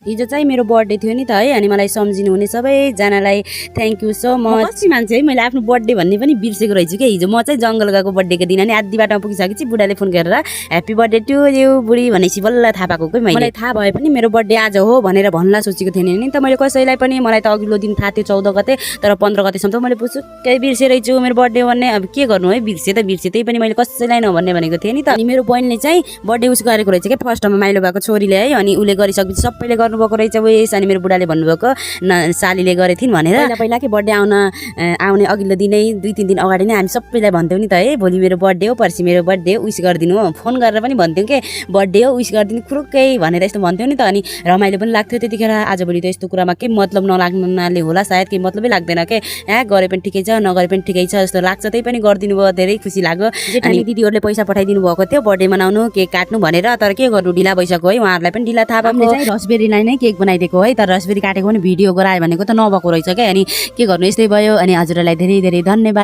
हिजो चाहिँ मेरो बर्थडे थियो नि त है, अनि मलाई सम्झिनु हुने सबैजनालाई थ्याङ्क यू सो मच। कति मान्छे है, मैले आफ्नो बर्थडे भन्ने पनि बिर्सेको रहेछु कि हिजो म चाहिँ जङ्गल गएको बर्थडेको दिन अनि आधी बाटोमा पुगिसकेपछि बुढाले फोन गरेर ह्याप्पी बर्थडे टु यु बुढी भनेपछि बल्ल थाहा पाएको कि मलाई थाहा भए पनि मेरो बर्थडे आज हो भनेर भन्ला सोचेको थिएन नि त मैले कसैलाई पनि। मलाई त अघिल्लो दिन थाहा थियो 14 गते, तर 15 गतेसम्म त मैले पुसुक्कै बिर्सेरहेछु मेरो बर्थडे भन्ने। अब के गर्नु है, बिर्से त बिर्से, त्यही पनि मैले कसैलाई नभन्ने भनेको थिएँ नि त। अनि मेरो बहिनीले चाहिँ बर्थडे उस गरेको रहेछ क्या फर्स्टमा माइलो भएको छोरीले है, अनि उसले गरिसकेपछि सबैले गर्नुभएको रहेछ वेस। अनि मेरो बुढाले भन्नुभएको सालीले गरेथिन् भनेर। पहिला के बर्थडे आउने अघिल्लो दिनै 2-3 दिन अगाडि नै हामी सबैलाई भन्थ्यौँ नि त है, भोलि मेरो बर्थडे हो, पर्सि मेरो बर्थडे हो, विस गरिदिनु हो। फोन गरेर पनि भन्थ्यौँ के बर्थडे हो विस गरिदिनु खुरुक्कै भनेर यस्तो भन्थ्यौँ नि त। अनि रमाइलो पनि लाग्थ्यो त्यतिखेर। आजभोलि त यस्तो कुरामा केही मतलब नलाग्नाले होला सायद, केही मतलबै लाग्दैन के, गरे पनि ठिकै छ नगरे पनि ठिकै छ जस्तो लाग्छ। त्यही पनि गरिदिनु भयो, धेरै खुसी लाग्यो। अनि दिदीहरूले पैसा पठाइदिनु भएको थियो बर्थडे मनाउनु केक काट्नु भनेर, तर के गर्नु ढिला भइसक्यो है, उहाँहरूलाई पनि ढिला थाहा भएको। चाहिँ रसबेरीलाई नै केक बनाइदिएको है, तर रसबेरी काटेको पनि भिडियो गरायो भनेको त नभएको रहेछ क्या। अनि के गर्नु यस्तै भयो। अनि हजुरहरूलाई धेरै धेरै धन्यवाद।